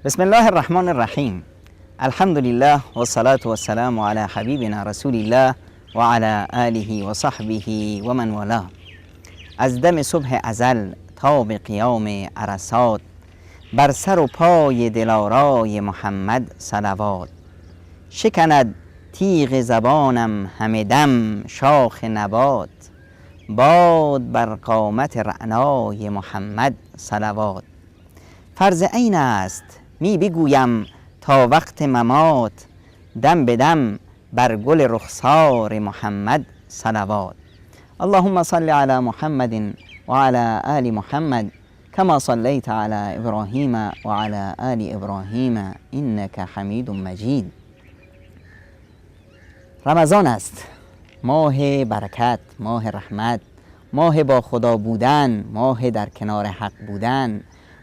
بسم الله الرحمن الرحیم. الحمد لله والصلاة والسلام على حبیبنا رسول الله و علی آله و صحبه و من والاه. از دم صبح ازل تا به قیام عرصات، بر سر و پای دلارای محمد صلوات. شکند تیغ زبانم همه دم شاخ نبات، باد بر قامت رعنای محمد صلوات. فرض عین است می بگویم تا وقت ممات، دم به دم بر گل رخسار محمد صلوات. اللهم صل علی محمد و علی آل محمد کما صلیت علی ابراهیم و علی آل ابراهیم انک حمید مجید. رمضان است، ماه برکت، ماه رحمت، ماه با خدا بودن، ماه در کنار حق بودن،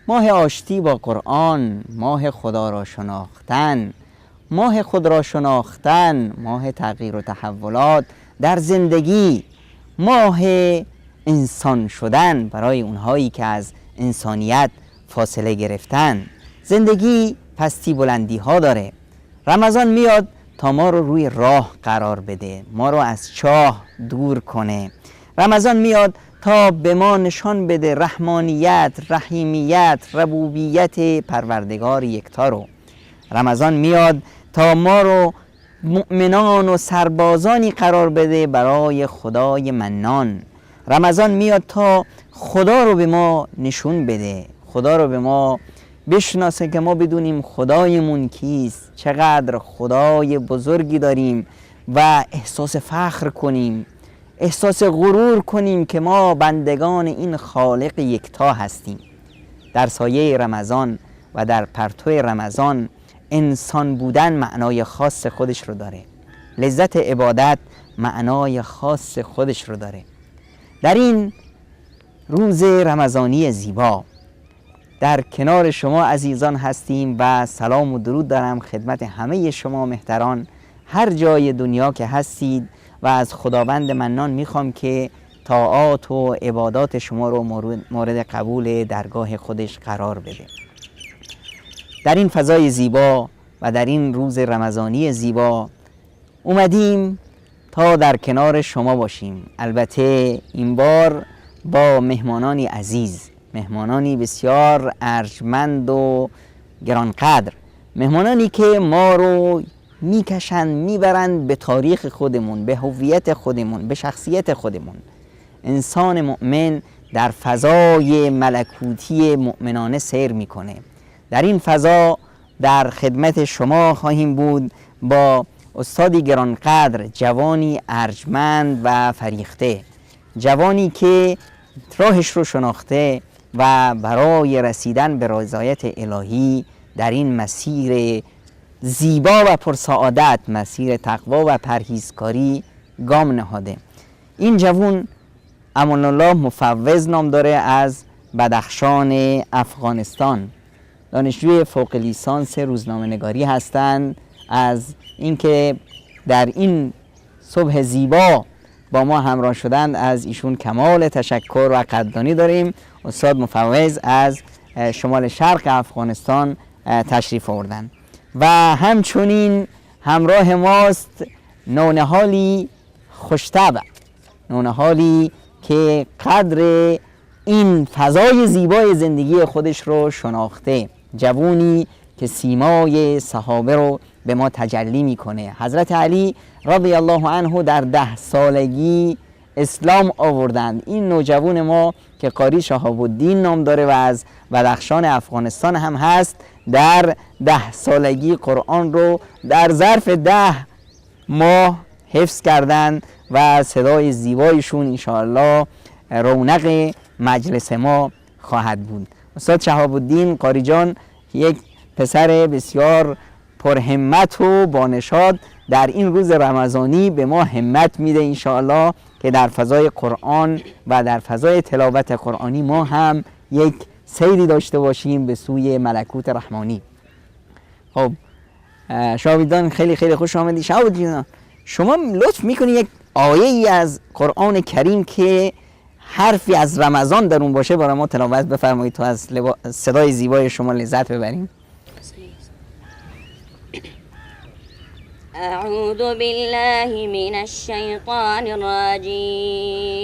ماه آشتی با قرآن، ماه خدا را شناختن، ماه خود را شناختن، ماه تغییر و تحولات در زندگی، ماه انسان شدن برای اونهایی که از انسانیت فاصله گرفتن. زندگی پستی بلندی ها داره. رمضان میاد تا ما رو روی راه قرار بده، ما رو از چاه دور کنه. رمضان میاد تا به ما نشان بده رحمانیت، رحیمیت، ربوبیت پروردگار یکتا رو. رمضان میاد تا ما رو مؤمنان و سربازانی قرار بده برای خدای منان. رمضان میاد تا خدا رو به ما نشون بده، خدا رو به ما بشناسه که ما بدونیم خدایمون کیست، چقدر خدای بزرگی داریم و احساس فخر کنیم، احساس غرور کنیم که ما بندگان این خالق یکتا هستیم. در سایه رمضان و در پرتو رمضان انسان بودن معنای خاص خودش رو داره، لذت عبادت معنای خاص خودش رو داره. در این روز رمضانی زیبا در کنار شما عزیزان هستیم و سلام و درود دارم خدمت همه شما مهتران هر جای دنیا که هستید و از خداوند منان میخوام که طاعات و عبادات شما رو مورد قبول درگاه خودش قرار بده. در این فضای زیبا و در این روز رمضانی زیبا اومدیم تا در کنار شما باشیم، البته این بار با مهمانانی عزیز، مهمانانی بسیار ارجمند و گرانقدر، مهمانانی که ما رو میکشن میبرند به تاریخ خودمون، به هویت خودمون، به شخصیت خودمون. انسان مؤمن در فضای ملکوتی مؤمنانه سیر میکنه. در این فضا در خدمت شما خواهیم بود با استادی گرانقدر، جوانی ارجمند و فریخته، جوانی که راهش رو شناخته و برای رسیدن به رضایت الهی در این مسیر زیبا و پرسعادت، مسیر تقوا و پرهیزکاری گام نهاده. این جوان امان الله مفوض نام داره، از بدخشان افغانستان، دانشجوی فوق لیسانس روزنامه نگاری هستند. از اینکه در این صبح زیبا با ما همراه شدند از ایشون کمال تشکر و قدردانی داریم. استاد مفوض از شمال شرق افغانستان تشریف آوردن و همچنین همراه ماست نونهالی خوشطبع، نونهالی که قدر این فضای زیبای زندگی خودش رو شناخته، جوونی که سیمای صحابه رو به ما تجلی میکنه. حضرت علی رضی الله عنه در 10 سالگی اسلام آوردند. این نوجوان ما که قاری شهاب الدین نام داره و از بدخشان افغانستان هم هست، در 10 سالگی قرآن رو در ظرف 10 ماه حفظ کردن و صدای زیبایشون انشاءالله رونق مجلس ما خواهد بود. استاد شهاب الدین قاری جان یک پسر بسیار پرهمت و بانشاد در این روز رمضانی به ما همت میده انشاءالله که در فضای قرآن و در فضای تلاوت قرآنی ما هم یک سیری داشته باشیم به سوی ملکوت رحمانی. خب شاویدان خیلی خیلی خوش آمدی. شاویدان شما لطف میکنی یک آیه ای از قرآن کریم که حرفی از رمضان در اون باشه برای ما تلاوت بفرمایید تا از صدای زیبای شما لذت ببریم. اعوذ بالله من الشیطان الرجیم.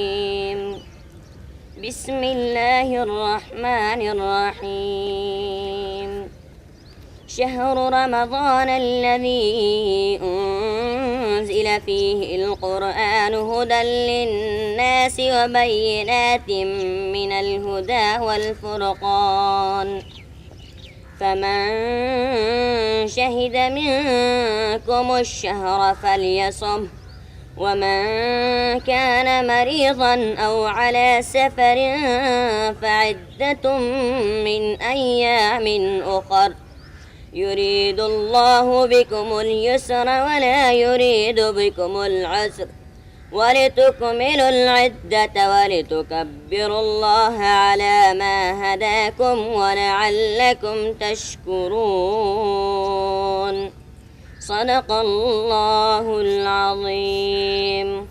بسم الله الرحمن الرحیم. شهر رمضان الذي أنزل فيه القرآن هدى للناس وبينات من الهدى والفرقان. فمن شهد منكم الشهر فليصم، ومن كان مريضا أو على سفر فعدة من أيام أخر. يريد الله بكم اليسر ولا يريد بكم العسر، ولتكملوا العدة ولتكبروا الله على ما هداكم ولعلكم تشكرون. صدق الله العظيم.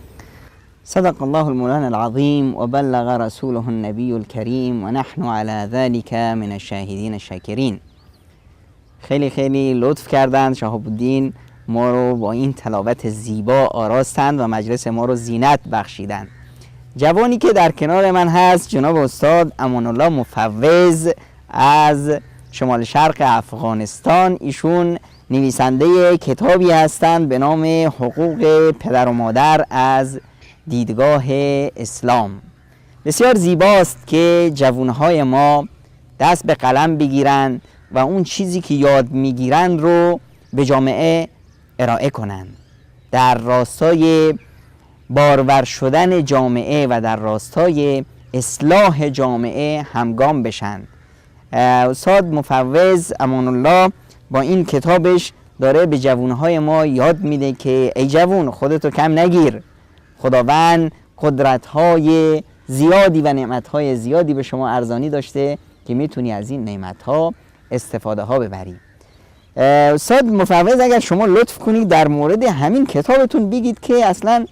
صدق الله المولانا العظيم وبلغ رسوله النبي الكريم ونحن على ذلك من الشاهدين الشاکرین. خیلی خیلی لطف کردند شهاب الدین، ما رو با این تلاوت زیبا آراستند و مجلس ما رو زینت بخشیدند. جوانی که در کنار من هست جناب استاد امان الله مفوض از شمال شرق افغانستان، ایشون نویسنده کتابی هستند به نام حقوق پدر و مادر از دیدگاه اسلام. بسیار زیباست که جوانهای ما دست به قلم بگیرند و اون چیزی که یاد میگیرند رو به جامعه ارائه کنند، در راستای بارور شدن جامعه و در راستای اصلاح جامعه همگام بشن. استاد مفوض امان الله با این کتابش داره به جوانهای ما یاد میده که ای جوان، خودتو کم نگیر، خداوند قدرت‌های زیادی و نعمت‌های زیادی به شما ارزانی داشته که میتونی از این نعمت‌ها استفاده ها ببری. استاد مفوض، اگر شما لطف کنید در مورد همین کتابتون بگید که اصلا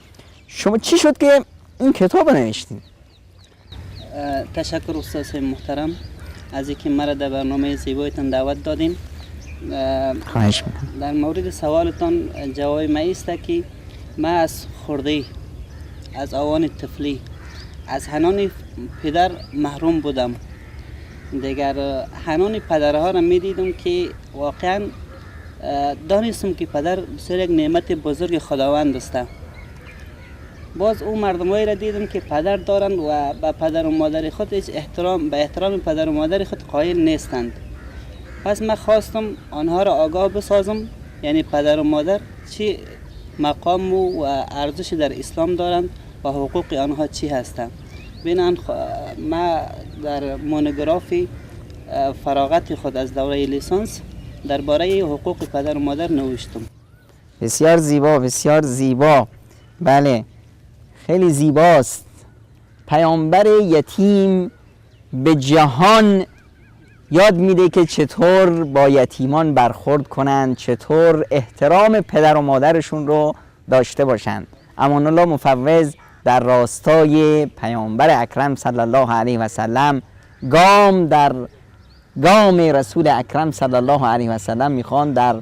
شما چی شد که این کتاب رو نوشتین؟ تشکر استاد محترم از اینکه مرا در برنامه زیبایتان دعوت دادین. خواهش میکنم. در مورد سوالتان جواب ما است که ما از خردی، از اوان طفلی، از حنان پدر محروم بودم. دیگر حنان پدرها را می دیدم که واقعا دانستم که پدر بسیار یک نعمت بزرگ خداوند است. باز او مردمایی را دیدم که پدر دارند و به پدر و مادر خود هیچ احترام، به احترام پدر و مادر خود قائل نیستند. پس من خواستم آنها را آگاه بسازم، یعنی پدر و مادر چی مقام و ارزش در اسلام دارند و حقوق آنها چی هستند. بنابراین ما در مونوگرافی فراغت خود از دوره لیسانس درباره حقوق پدر و مادر نوشتم. بسیار زیبا، بسیار زیبا. بله، خیلی زیباست. پیامبر یتیم به جهان یاد میده که چطور با یتیمان برخورد کنند، چطور احترام پدر و مادرشون رو داشته باشند. امان الله مفوض در راستای پیامبر اکرم صلی الله علیه و سلم، گام در گام رسول اکرم صلی الله علیه و سلم میخوان در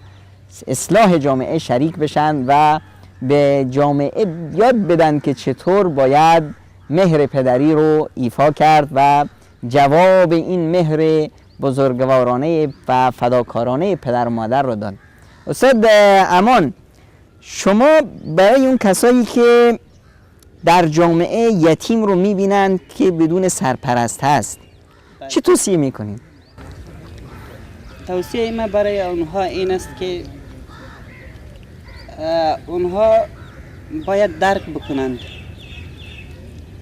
اصلاح جامعه شریک بشن و به جامعه یاد بدن که چطور باید مهر پدری رو ایفا کرد و جواب این مهر بزرگوارانه و فداکارانه پدر و مادر رو داد. استاد امان، شما برای اون کسایی که در جامعه یتیم رو میبینند که بدون سرپرست هست، چه توصیه میکنید؟ توصیه من برای آنها این است که آنها باید درک بکنند.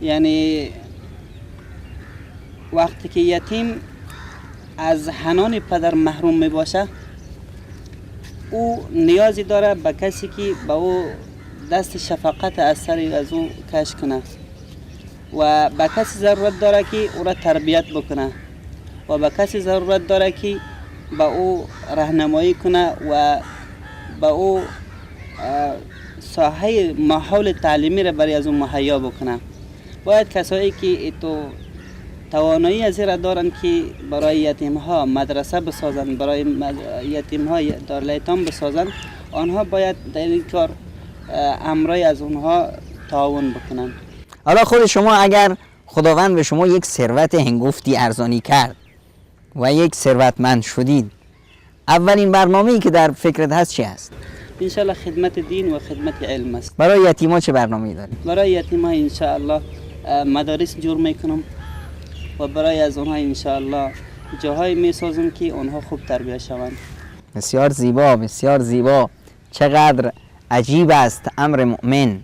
یعنی وقتی که یتیم از حنان پدر محروم می باشه، او نیازی داره به کسی که به او دست شفقت از سر از او کش کنه و به کسی ضرورت داره که او را تربیت بکنه و به کسی ضرورت داره که به او راهنمایی کنه و به او ساحه ماحول تعلیمی را برای از او مهیا بکنه. باید کسایی که تو توانایی از را دارند که برای یتیم ها مدرسه بسازند، برای یتیم ها دارالایتام بسازند، آنها باید در این کار همراه از اونها تعاون بکنند. حالا خود شما اگر خداوند به شما یک ثروت هنگفتی ارزانی کرد و یک ثروتمند شدید، اولین برنامه‌ای که در فکرت هست چی هست؟ انشالله خدمت دین و خدمت علم است. برای یتیما چه برنامه‌ای داری؟ برای یتیما انشالله مدارس جور میکنم و برای از اونها انشالله جاهای میسازم که اونها خوب تربیت شوند. بسیار زیبا، بسیار زیبا. چقدر عجیب است امر مؤمن.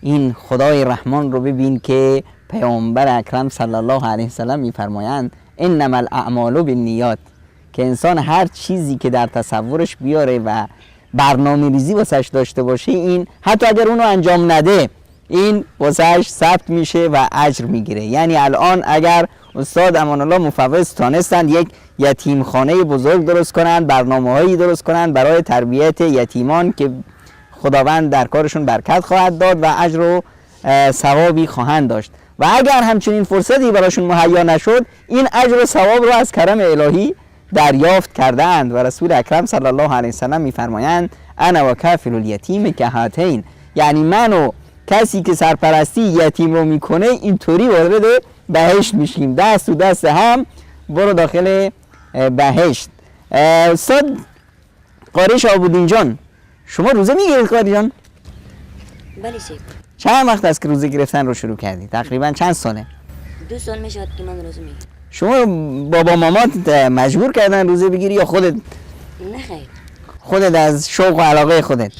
این خدای رحمان رو ببین که پیامبر اکرم صلی الله علیه وسلم میفرمایند انما الاعمال بالنیات، که انسان هر چیزی که در تصورش بیاره و برنامه ریزی واسش داشته باشه، این حتی اگر اونو انجام نده این واسش ثبت میشه و اجر میگیره. یعنی الان اگر استاد امان الله مفوض تانستند یک یتیمخانه بزرگ درست کنند، برنامه‌هایی درست کنند برای تربیت یتیمان که خداوند در کارشون برکت خواهد داد و اجر و ثوابی خواهند داشت، و اگر همچنین فرصتی براشون مهیا نشد، این اجر و ثواب رو از کرم الهی دریافت کردند. و رسول اکرم صلی الله علیه وسلم میفرمایند انا و کافل الیتیم کهاتین، یعنی من و کسی که سرپرستی یتیم رو میکنه اینطوری وارد بهشت میشیم، دست و دست هم برو داخل بهشت. استاد قاری شهاب جان، شما روزه میگیرید قاری جان؟ بله شیخ. چند وقت است که روزه گرفتن رو شروع کردی؟ تقریبا چند ساله؟ 2 سال میشود که من روزه میگیرم. شما بابا مامات مجبور کردن روزه بگیری یا خودت؟ نه خیر، خودت از شوق و علاقه خودت؟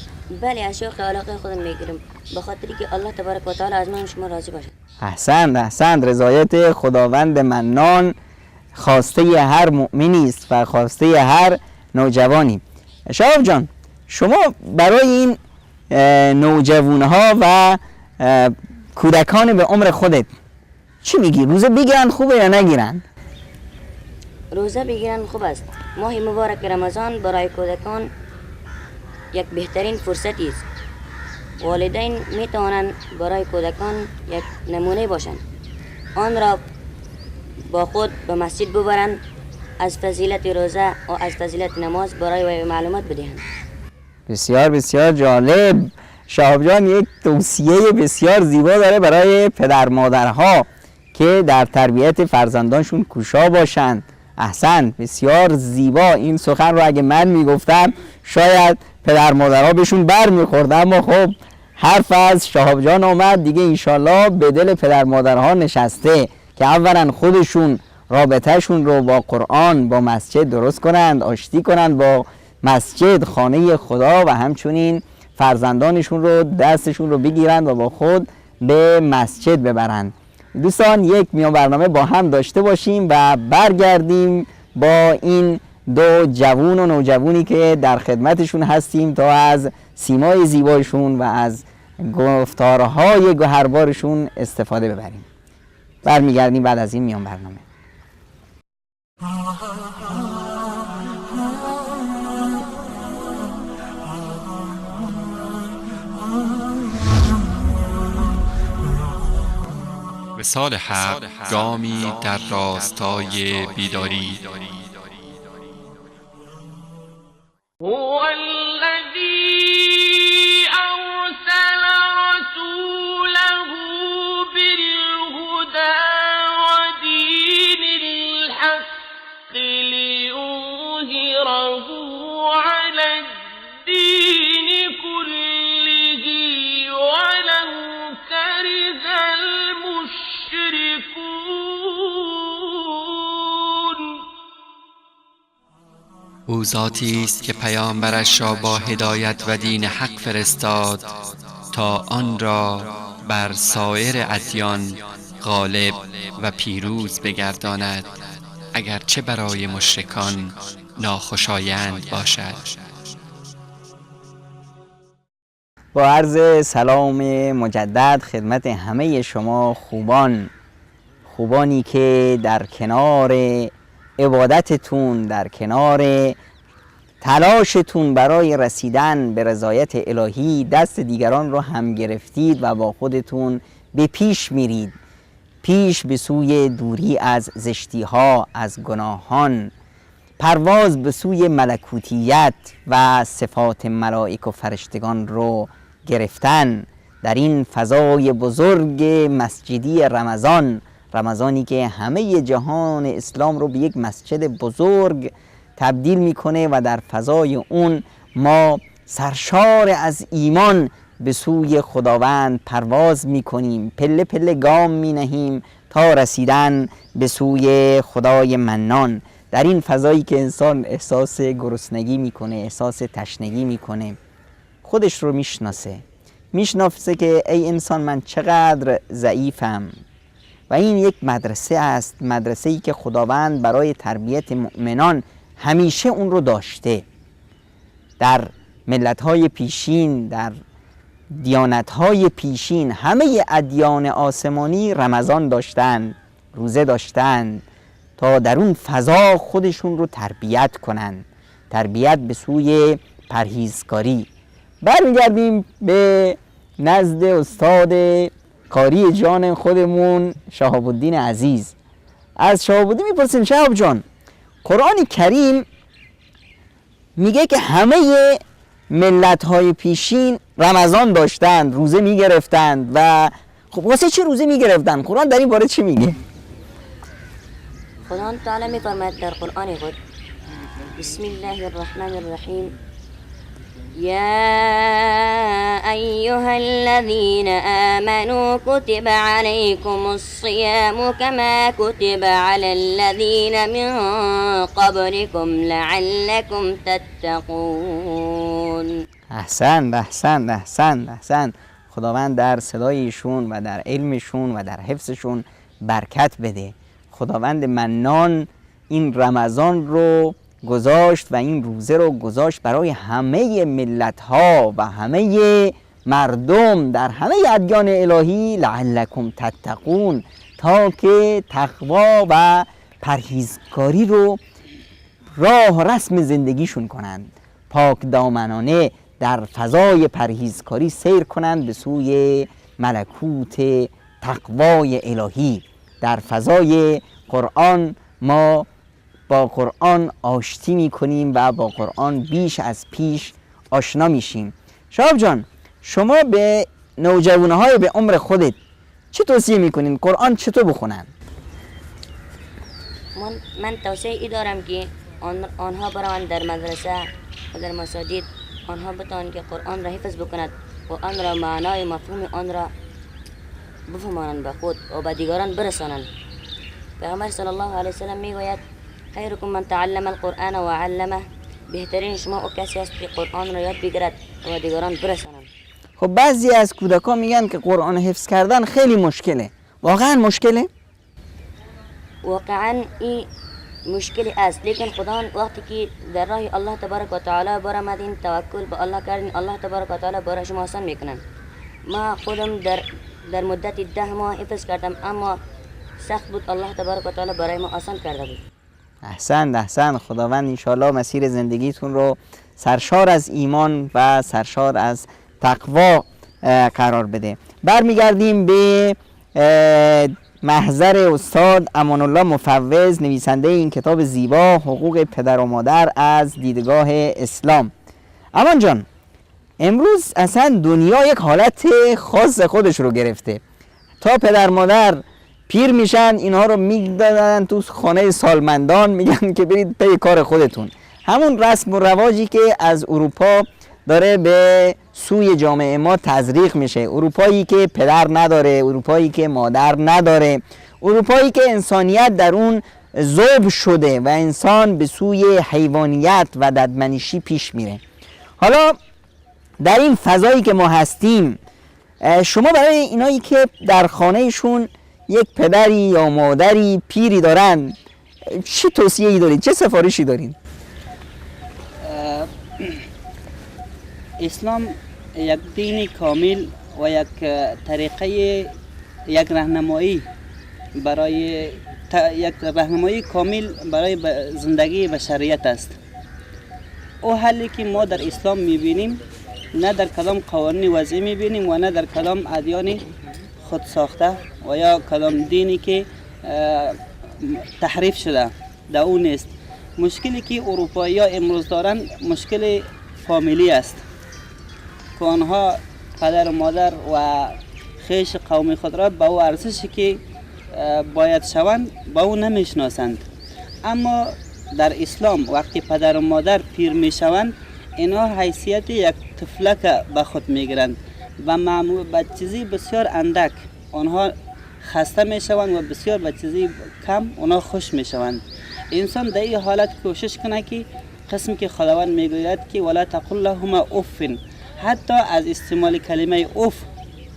بله، از شوق و علاقه خودم میگیرم، به خاطری که الله تبارک و تعالی از من شما راضی باشد. احسن، احسن. رضایت خداوند منان خواسته هر مؤمنی است و خواسته هر نوجوانی. شهاب جان، شما برای این نوجوانها و کودکان به عمر خودت چی میگی؟ روزه بگیرن خوبه یا نگیرن؟ روزه بگیرن خوب است. ماه مبارک رمضان برای کودکان یک بهترین فرصتی است. والدین می توانند برای کودکان یک نمونه باشند، آن را با خود به مسجد ببرند، از فضیلت روزه و از فضیلت نماز برای وی معلومات بدهند. بسیار بسیار جالب. شهاب جان یک توصیه بسیار زیبا داره برای پدر مادرها که در تربیت فرزندانشون کوشا باشند. احسن، بسیار زیبا. این سخن رو اگه من میگفتم شاید پدر مادرها بهشون بر میخورد، اما خب حرف از شهاب جان آمد دیگه، انشالله به دل پدر مادرها نشسته که اولا خودشون رابطهشون رو با قرآن، با مسجد درست کنند، آشتی کنند با مسجد، خانه خدا، و همچنین فرزندانشون رو دستشون رو بگیرند و با خود به مسجد ببرند. دوستان یک میان برنامه با هم داشته باشیم و برگردیم با این دو جوون و نوجوونی که در خدمتشون هستیم تا از سیمای زیبایشون و از گفتارهای گوهربارشون استفاده ببریم. برمیگردیم بعد از این میان برنامه. وصال حق گامی در راستای بیداری. هو الذی ارسل رسوله بالهدى ودین الحق لیظهره علی الدین کله ولو کره المشرکون. او ذاتی است که پیامبرش را با هدایت و دین حق فرستاد تا آن را بر سایر ادیان غالب و پیروز بگرداند، اگرچه برای مشرکان ناخوشایند باشد. با عرض سلام مجدد خدمت همه شما خوبان، خوبانی که در کنار عبادتتون، در کنار تلاشتون برای رسیدن به رضایت الهی دست دیگران رو هم گرفتید و با خودتون به پیش میرید، پیش به سوی دوری از زشتیها، از گناهان. پرواز به سوی ملکوتیت و صفات ملائک و فرشتگان رو گرفتن در این فضای بزرگ مسجدی رمضان، رمضانی که همه جهان اسلام رو به یک مسجد بزرگ تبدیل میکنه و در فضای اون ما سرشار از ایمان به سوی خداوند پرواز میکنیم، پله پله گام مینهیم تا رسیدن به سوی خدای منان. در این فضایی که انسان احساس گرسنگی میکنه، احساس تشنگی میکنه، خودش رو میشناسه، میشناسه که ای انسان من چقدر ضعیفم. و این یک مدرسه است، مدرسه ای که خداوند برای تربیت مؤمنان همیشه اون رو داشته. در ملت‌های پیشین، در دیانت‌های پیشین، همه ادیان آسمانی رمضان داشتن، روزه داشتن تا در اون فضا خودشون رو تربیت کنن، تربیت به سوی پرهیزکاری. برمیگردیم به نزد استاد قاری جان خودمون شهاب الدین عزیز. از شهاب الدین میپرسیم شهاب جان، قرآن کریم میگه که همه ملت‌های پیشین رمضان داشتند، روزه میگرفتند و خب واسه چی روزه میگرفتند؟ قرآن در این باره چی میگه؟ خداوند تعالی میفرماید در قرآن خود: بسم الله الرحمن الرحیم، یا ایها الذین آمنوا کتب علیکم الصیام کما کتب علی الذین من قبلکم لعلکم تتقون. احسن احسن احسن احسن. خداوند در صدایشون و در علمشون و در حفظشون برکت بده. خداوند منان این رمضان رو گذاشت و این روزه رو گذاشت برای همه ملت‌ها و همه مردم در همه ادیان الهی، لعلکم تتقون، تا که تقوا و پرهیزکاری رو راه رسم زندگیشون کنند، پاک دامنانه در فضای پرهیزکاری سیر کنند به سوی ملکوت تقوای الهی. در فضای قرآن ما با قرآن آشتی میکنیم و با قرآن بیش از پیش آشنا میشیم. شهاب جان، شما به نوجوانهای به عمر خودت چه توصیه میکنین؟ قرآن چطور بخونن؟ من توصیه ای دارم که آنها بروند در مدرسه و در مساجد، آنها بتوانند که قرآن را حفظ بکند و آن را معنای مفهوم آن را بفهمانند به خود و به دیگران برسانند. پیامبر صلی الله علیه وسلم میگوید: خیرکم من تعلم القرآن و علمه، بهترین شما او کسی است که قرآن را یاد بگیرد و دیگران برسانند. خب بعضی از کودکان میگن که قرآن حفظ کردن خیلی مشکله. واقعا مشکله؟ واقعا این مشکل است، لیکن خدا وقتی که در راه الله تبارک و تعالی برآمدین، توکل به الله کردین، الله تبارک و تعالی برای شما آسان میکنن. ما خودم در مدت 10 ماه حفظ کردم، اما سخت بود، الله تبارک و تعالی برای ما آسان کرده بود. احسن احسن. خداوند انشاءالله مسیر زندگیتون رو سرشار از ایمان و سرشار از تقوا قرار بده. برمیگردیم به محضر استاد امان الله مفوض، نویسنده این کتاب زیبا حقوق پدر و مادر از دیدگاه اسلام. امان جان، امروز اصلا دنیا یک حالت خاص خودش رو گرفته. تا پدر مادر پیر میشن اینها رو میدادن تو خانه سالمندان، میگن که برید پی کار خودتون. همون رسم و رواجی که از اروپا داره به سوی جامعه ما تزریق میشه. اروپایی که پدر نداره، اروپایی که مادر نداره، اروپایی که انسانیت در اون ذوب شده و انسان به سوی حیوانیت و ددمنشی پیش میره. حالا در این فضایی که ما هستیم، شما برای اینایی که در خانهشون یک پدری یا مادری پیری دارن چه توصیه‌ای دارین؟ چه سفارشی دارین؟ اسلام یک دین کامل و یک طریقه، یک راهنمایی برای یک راهنمایی کامل برای زندگی بشریت است. او حلی که ما در اسلام می‌بینیم نه در کدام قوانین وضعی می‌بینیم و نه در کدام ادیان خود ساخته و یا کدام دینی که تحریف شده در اون نیست. مشکلی که اروپایی ها امروز دارن مشکل فامیلی است که آنها پدر و مادر و خویش قوم خود را به او ارزشی که باید شوند با او نمیشناسند. اما در اسلام وقتی پدر و مادر پیر میشوند اینا حیثیت یک طفلک به خود میگیرند و معمول به چیزی بسیار اندک آنها خسته میشوند و بسیار به چیزی کم آنها خوش میشوند. انسان در این حالت کوشش کنه که قسم که خداوند میگوید که ولا تقل لهما اف، حتی از استعمال کلمه اف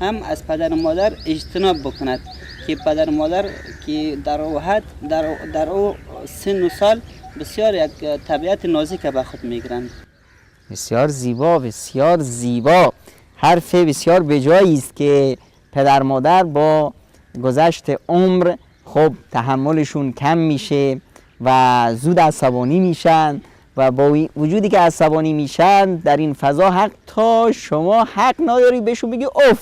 هم از پدر و مادر اجتناب بکند که پدر و مادر که در او حد در او سن و سال بسیار یک طبیعت نازک به خود میگیرند. بسیار زیبا، بسیار زیبا. حرف بسیار بجایی است که پدر مادر با گذشت عمر خب تحملشون کم میشه و زود عصبانی میشن و با وجودی که عصبانی میشن در این فضا حق تا شما حق نداری بهشون بگی اف،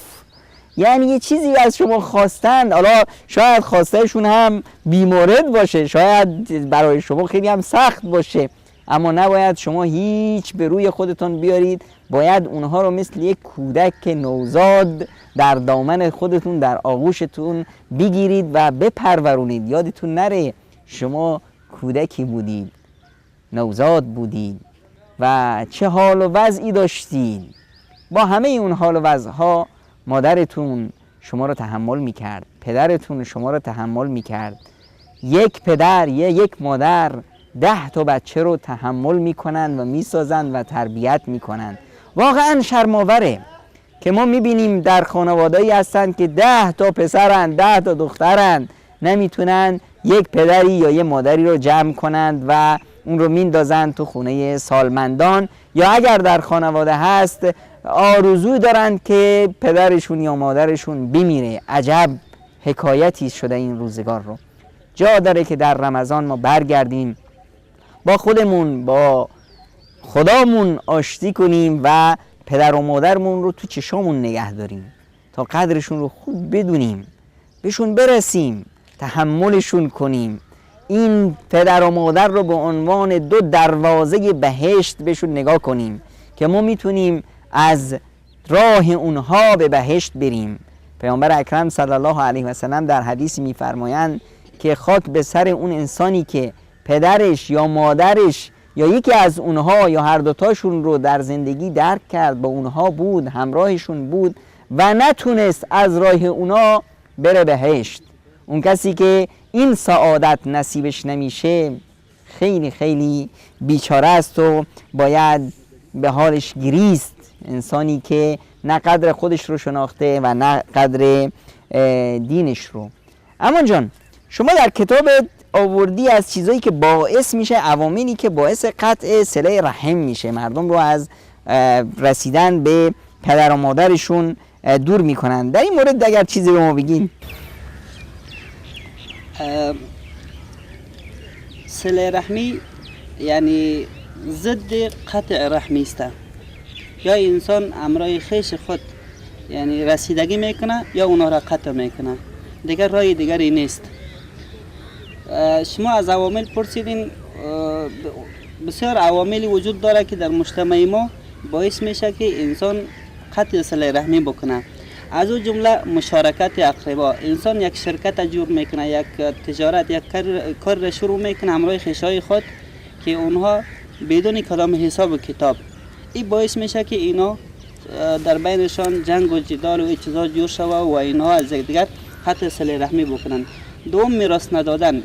یعنی یه چیزی از شما خواستن، حالا شاید خواستهشون هم بیمورد باشه، شاید برای شما خیلی هم سخت باشه، اما نباید شما هیچ به روی خودتون بیارید. باید اونها رو مثل یک کودک نوزاد در دامن خودتون، در آغوشتون بگیرید و بپرورونید. یادتون نره شما کودکی بودید، نوزاد بودید و چه حال و وضعی داشتید. با همه اون حال و وضعها مادرتون شما رو تحمل میکرد، پدرتون شما رو تحمل میکرد. یک پدر یا یک مادر 10 تا بچه رو تحمل میکنن و میسازن و تربیت میکنن. واقعا شرم‌آوره که ما میبینیم در خانواده‌ای هستن که 10 تا پسرن، 10 تا دخترن، نمیتونن یک پدری یا یک مادری رو جمع کنند و اون رو میندازن تو خونه سالمندان، یا اگر در خانواده هست آرزو دارن که پدرشون یا مادرشون بمیره. عجب حکایتی شده این روزگار رو. جا داره که در رمضان ما برگردیم با خودمون، با خدامون آشتی کنیم و پدر و مادرمون رو تو چشامون نگه داریم تا قدرشون رو خوب بدونیم، بهشون برسیم، تحملشون کنیم. این پدر و مادر رو به عنوان 2 دروازه بهشت بهشون نگاه کنیم که ما میتونیم از راه اونها به بهشت بریم. پیامبر اکرم صلی الله علیه و سلم در حدیثی میفرمایند که خاک به سر اون انسانی که پدرش یا مادرش یا یکی از اونها یا هر دوتاشون رو در زندگی درک کرد، با اونها بود، همراهشون بود و نتونست از راه اونا بره بهشت. اون کسی که این سعادت نصیبش نمیشه خیلی خیلی بیچاره است و باید به حالش گریست. انسانی که نه قدر خودش رو شناخته و نه قدر دینش رو. امان جان، شما در کتاب آوردی از چیزایی که باعث میشه، عواملی که باعث قطع صله رحم میشه، مردم رو از رسیدن به پدر و مادرشون دور میکنن. در این مورد اگر چیزی به ما بگین. صله رحمی یعنی ضد قطع رحمی است. یا انسان امرای خیش خود یعنی رسیدگی میکنه یا اونها را قطع میکنه، دیگر راه دیگری نیست. شما از عوامل پرسیدین، بسیار عواملی وجود داره که در مجتمع ما باعث میشه که انسان قطع صله رحمی بکنه. از او جمله مشارکت اقربا. انسان یک شرکت جور میکنه، یک تجارت، یک کار را شروع میکنه همراه خویشای خود که اونها بدون کدام حساب و کتاب، این باعث میشه که اینا در بینشان جنگ و جدال و این چیزا جور شوه و اینها از یکدیگر قطع صله رحمی بکنن. دوم، میراث ندادن.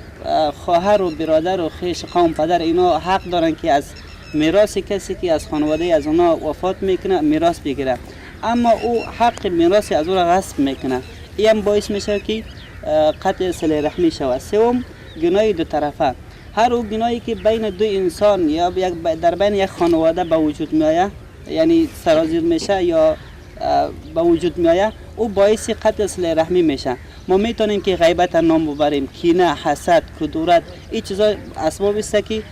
خواهر و برادر و خویش قوم پدر اینا حق دارن که از میراث کسی که از خانواده از اونا وفات میکنه میراث بگیره، اما او حق میراث از او را غصب میکنه. این هم باعث میشه که قطع صله رحمی شود. سوم، گناه دو طرفه. هر او گناهی که بین دو انسان یا در بین یک خانواده به وجود میآید، یعنی سرازیر میشه یا به وجود میآید، او باعث قطع صله رحمی میشه. ما میتونیم که غیبت نام ببریم، کینه، حسد، کدورت، این چیزا اسباب است که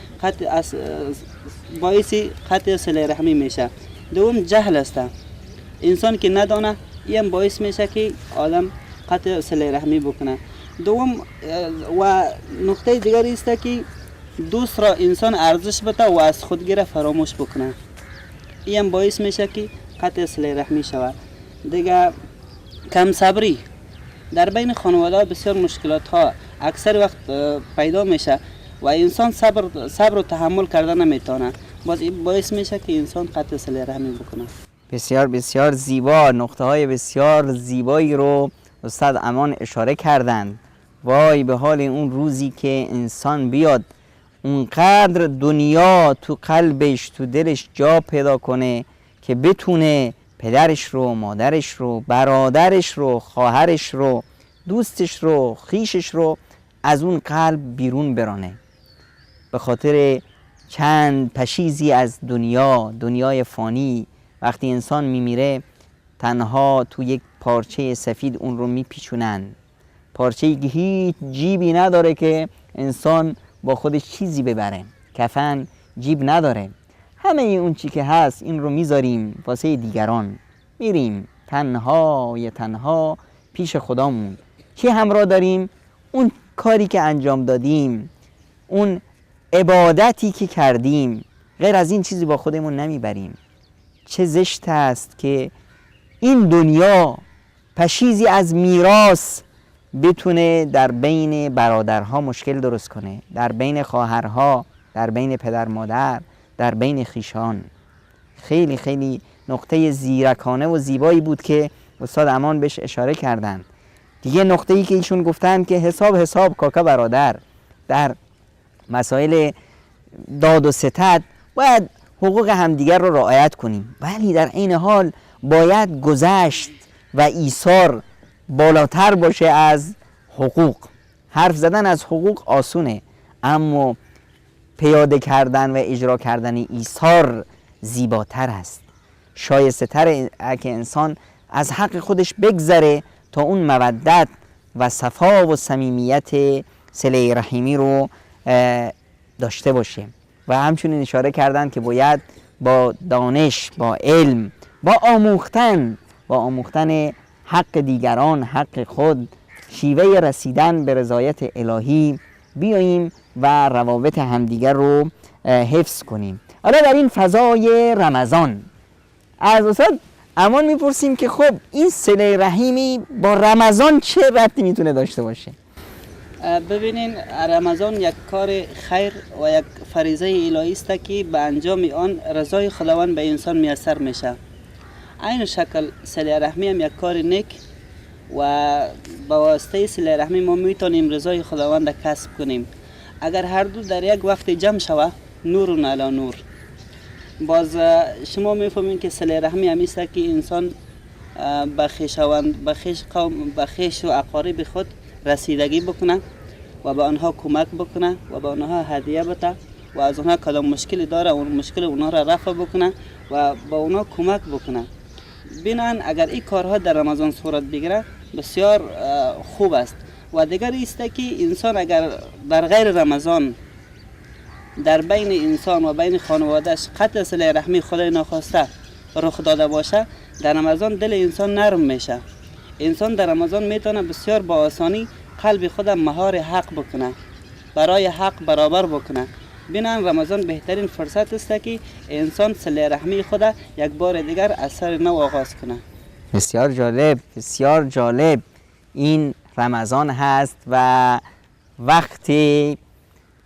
باعث قطع صله رحمی میشه. دوم، جهل است. انسان که ندانه، این باعث میشه که آدم قطع صله رحمی بکنه. دوم و نقطه دیگری است که دوست را انسان ارزش بده و از خودگیره فراموش بکنه. این هم باعث میشه که قطع صله رحمی شود. دیگه کم صبری در بین خانواده بسیار مشکلات ها اکثر وقت پیدا میشه و انسان صبر و تحمل کردن نمیتونه، باز این باعث میشه که انسان قطع صله رحمی بکنه. بسیار بسیار زیبا، نقطه های بسیار زیبایی رو استاد امان اشاره کردند. وای به حال اون روزی که انسان بیاد اونقدر دنیا تو قلبش تو دلش جا پیدا کنه که بتونه پدرش رو، مادرش رو، برادرش رو، خواهرش رو، دوستش رو، خویشش رو از اون قلب بیرون برانه، به خاطر چند پشیزی از دنیا، دنیای فانی. وقتی انسان میمیره تنها تو یک پارچه سفید اون رو میپیچونن، پارچه‌ای که هیچ جیبی نداره که انسان با خودش چیزی ببره، کفن جیب نداره. همه اون چی که هست این رو میذاریم واسه دیگران، میریم تنهای تنها پیش خدامون. چی همراه داریم؟ اون کاری که انجام دادیم، اون عبادتی که کردیم، غیر از این چیزی با خودمون نمیبریم. چه زشت است که این دنیا پشیزی از میراث بتونه در بین برادرها مشکل درست کنه، در بین خواهرها، در بین پدر مادر، در بین خویشان. خیلی خیلی نقطه زیرکانه و زیبایی بود که استاد امان بهش اشاره کردن. دیگه نقطه‌ای که ایشون گفتن که حساب حساب کاکا برادر، در مسائل داد و ستد باید حقوق همدیگر رو رعایت کنیم، ولی در عین حال باید گذشت و ایثار بالاتر باشه از حقوق. حرف زدن از حقوق آسونه، اما پیاده کردن و اجرا کردن ایثار زیباتر است، شایسته تر که انسان از حق خودش بگذره تا اون مودت و صفا و صمیمیت صله رحیمی رو داشته باشه. و همچنین اشاره کردن که باید با دانش، با علم، با آموختن حق دیگران، حق خود، شیوه رسیدن به رضایت الهی بیاییم و روابط همدیگر رو حفظ کنیم. حالا در این فضای رمضان از استاد امان میپرسیم که خب این صله رحیمی با رمضان چه ربطی میتونه داشته باشه؟ ببینین، رمضان یک کار خیر و یک فریضه الهی است که به انجام آن رضای خداوند به انسان میسر میشه. عین شکل صله رحمی هم یک کار نیک و با واسطه صله رحمی ما میتونیم رضای خداوند کسب کنیم. اگر هر دو در یک وقت جمع شوه، نور علی نور. باز شما میفهمین که صله رحمی همی است که انسان به خویشاوند، به خویش قوم، به خویش و اقارب خود رسیدگی بکنه و به آنها کمک بکنه و به آنها هدیه بده و از آنها کدام مشکلی داره اون مشکل اونها را رفع بکنه و با اونها کمک بکنه. بنابراین اگر این کارها در رمضان صورت بگیره بسیار خوب است. و دیگر است که انسان اگر در غیر رمضان در بین انسان و بین خانوادهش قطع صله رحمی خدای ناخواسته رخ داده باشه، در رمضان دل انسان نرم میشه. انسان در رمضان میتونه بسیار با آسانی قلب خود مهار حق بکنه، برای حق برابر بکنه. بنابراین رمضان بهترین فرصت است که انسان صله رحمی خود یک بار دیگر از سر نو آغاز کنه. بسیار جالب، بسیار جالب. این رمضان هست و وقت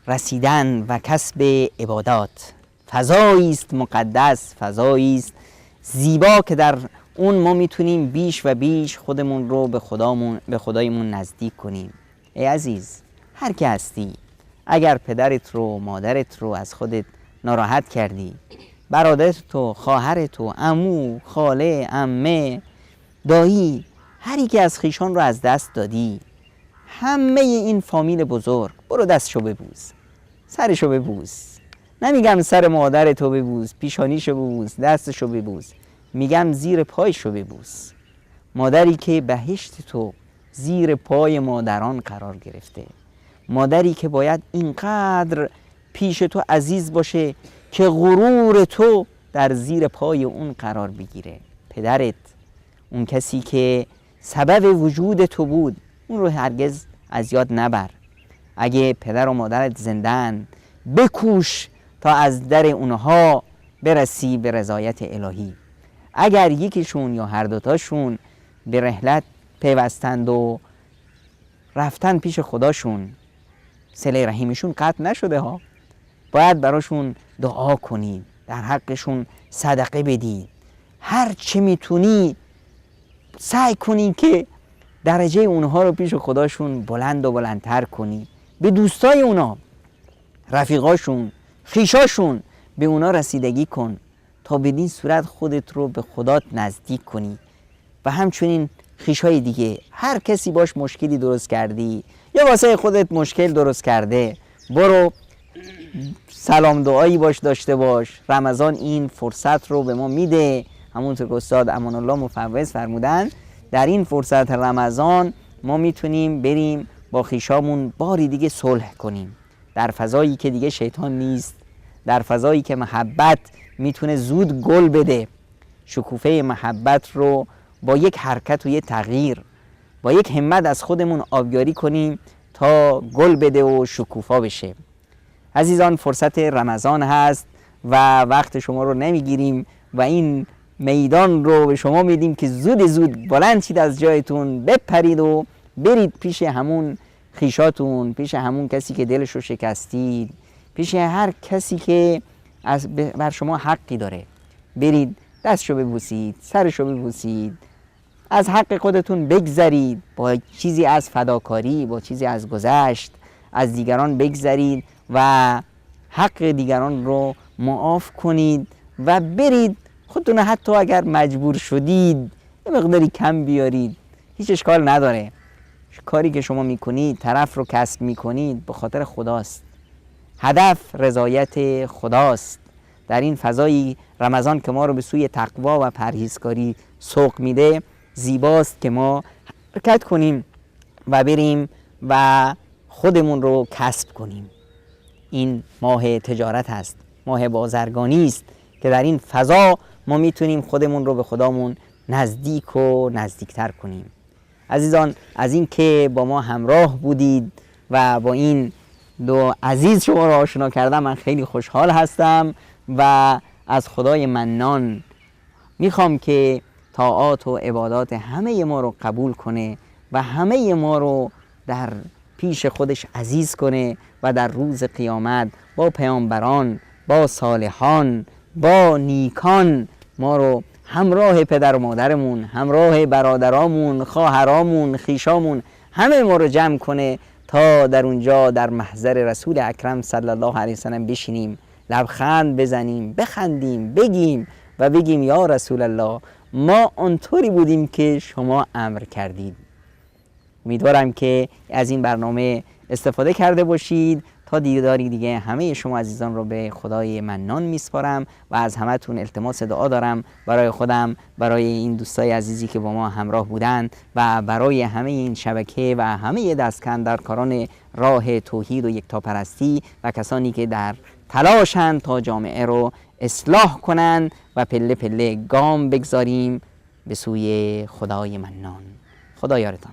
رسیدن و کسب عبادات، فضایی است مقدس، فضایی است زیبا که در اون ما میتونیم بیش و بیش خودمون رو به خدایمون نزدیک کنیم. ای عزیز، هر که هستی، اگر پدرت رو، مادرت رو از خودت ناراحت کردی، برادرت تو، خواهرت تو، عمو، خاله، عمه، دایی، هر یکی از خویشان رو از دست دادی، همه این فامیل بزرگ، برو دستشو ببوس، سرشو ببوس. نمیگم سر مادر تو ببوس، پیشانیشو ببوس، دستشو ببوس، میگم زیر پایشو ببوس. مادری که بهشت تو زیر پای مادران قرار گرفته، مادری که باید اینقدر پیش تو عزیز باشه که غرور تو در زیر پای اون قرار بگیره. پدرت، اون کسی که سبب وجود تو بود، اون رو هرگز از یاد نبر. اگه پدر و مادرت زندن بکوش تا از در اونها برسی به رضایت الهی. اگر یکیشون یا هر دوتاشون به رحلت پیوستند و رفتن پیش خداشون، صله رحیمشون قطع نشده ها، باید براشون دعا کنید، در حقشون صدقه بدید، هر چه میتونی سعی کنی که درجه اونها رو پیش خداشون بلند و بلندتر کنی. به دوستای اونا، رفیقاشون، خویشاشون، به اونا رسیدگی کن تا بدین صورت خودت رو به خدات نزدیک کنی. و همچنین خویشای دیگه، هر کسی باش مشکلی درست کردی یا واسه خودت مشکل درست کرده، برو سلام دعایی باش داشته باش. رمضان این فرصت رو به ما میده. همونطور که استاد امان الله مفوض فرمودن، در این فرصت رمضان ما میتونیم بریم با خویشامون باری دیگه صلح کنیم، در فضایی که دیگه شیطان نیست، در فضایی که محبت میتونه زود گل بده. شکوفه محبت رو با یک حرکت و یک تغییر، با یک همت از خودمون آبیاری کنیم تا گل بده و شکوفا بشه. عزیزان، فرصت رمضان هست و وقت شما رو نمیگیریم و این میدان رو به شما میدیم که زود زود بلند شید از جایتون، بپرید و برید پیش همون خویشاتون، پیش همون کسی که دلش رو شکستید، پیش هر کسی که از بر شما حقی داره. برید دستشو ببوسید، سرشو ببوسید، از حق خودتون بگذرید، با چیزی از فداکاری، با چیزی از گذشت از دیگران بگذرید و حق دیگران رو معاف کنید و برید خودتون حتی اگر مجبور شدید یه مقداری کم بیارید، هیچ اشکال نداره. کاری که شما میکنید، طرف رو کسب میکنید، به خاطر خداست. هدف رضایت خداست. در این فضای رمضان که ما رو به سوی تقوا و پرهیزکاری سوق میده، زیباست که ما حرکت کنیم و بریم و خودمون رو کسب کنیم. این ماه تجارت هست، ماه بازرگانی است که در این فضا ما میتونیم خودمون رو به خدامون نزدیک و نزدیکتر کنیم. عزیزان، از این که با ما همراه بودید و با این دو عزیز شما رو آشنا کردم، من خیلی خوشحال هستم و از خدای منان میخوام که طاعات و عبادات همه ما رو قبول کنه و همه ما رو در پیش خودش عزیز کنه و در روز قیامت با پیامبران، با صالحان، با نیکان ما رو همراه پدر و مادرمون، همراه برادرامون، خواهرامون، خویشامون، همه ما رو جمع کنه تا در اونجا در محضر رسول اکرم صلی الله علیه وسلم بشینیم، لبخند بزنیم، بخندیم، بگیم و بگیم یا رسول الله، ما آنطوری بودیم که شما امر کردید. امیدوارم که از این برنامه استفاده کرده باشید. تا دیداری دیگه همه شما عزیزان رو به خدای منان میسپارم و از همتون التماس دعا دارم برای خودم، برای این دوستای عزیزی که با ما همراه بودن و برای همه این شبکه و همه دست‌اندرکاران راه توحید و یکتاپرستی و کسانی که در تلاشند تا جامعه رو اصلاح کنند و پله پله گام بگذاریم به سوی خدای منان. خدا یارتان.